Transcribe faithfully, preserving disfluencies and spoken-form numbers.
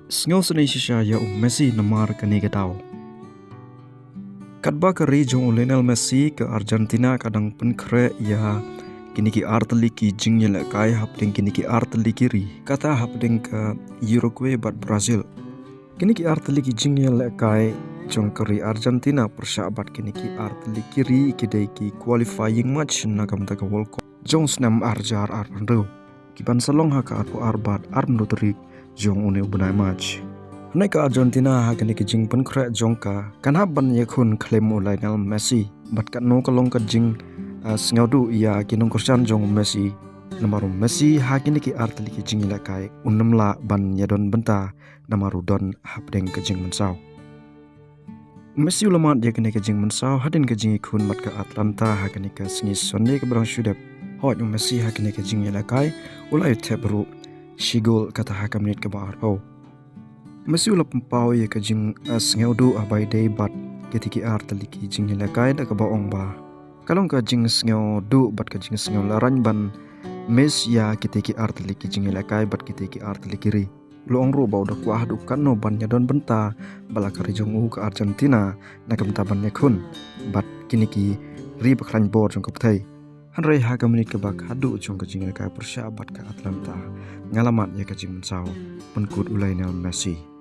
Sngewsynei shisha ïa u Messi namar kane ka daw. Katba ka ri jong u Lionel Messi ka Argentina ka dang pynkhreh ïa kine ki artylli ki jingïalehkai hapdeng kine ki artylli ki ri, kata hapdeng ka Uruguay bad Brazil. Kine ki artylli ki jingïalehkai jong ka ri Argentina pyrshah bad kine ki artylli ki ri ki dei ki qualifying match na ka bynta ka World Cup jong snem ar hajar arphew hynriew, ki ban sa long ha ka arphew ar bad arphew hynriew tarik jong une u bnai March. Hynrei ka Argentina ha kane ka jingpynkhreh jong ka kan hap ban ïakhun khlem u Lionel Messi, bad katno ka long ka jing, ah, sngewduh ïa ki nongkyrshan jong u Messi. Namar u Messi ha kine ki artylli ki jingïalehkai un ym lah ban ïadon bynta namar u don hapdeng ka jingmynsaw. U Messi u la mad ïa kane ka jingmynsaw hadien ka jingïakhun bad ka Atalanta ha kane ka sngi Sunday kaba dang shu dep. Hooid, u Messi ha kane ka jingïalehkai u la ïa thep ruh shi gol, kata ha ka minit kaba arphew. U Messi u la pynpaw ïa ka jing, eh, sngewduh ha ba ïadei bad kine ki artylli ki jingïalehkai da kaba ong ba ka long ka jingsngewduh bad ka jingsngewlehrain ban miss ïa kine ki artylli ki jingïalehkai bad kine ki artylli ki ri. U la ong ruh ba u da kwah haduh katno ban ïadon bynta bad la ka ri jong u ka Argentina na ka bynta ban ïakhun bad kine ki ri ba khlaiñ bor jong ka pyrthei. Hynrei ha ka minit kaba khadduh jong ka jingïalehkai pyrshah bad ka Atalanta, nga la mad ïa ka jingmynsaw, pynkut u Lionel Messi.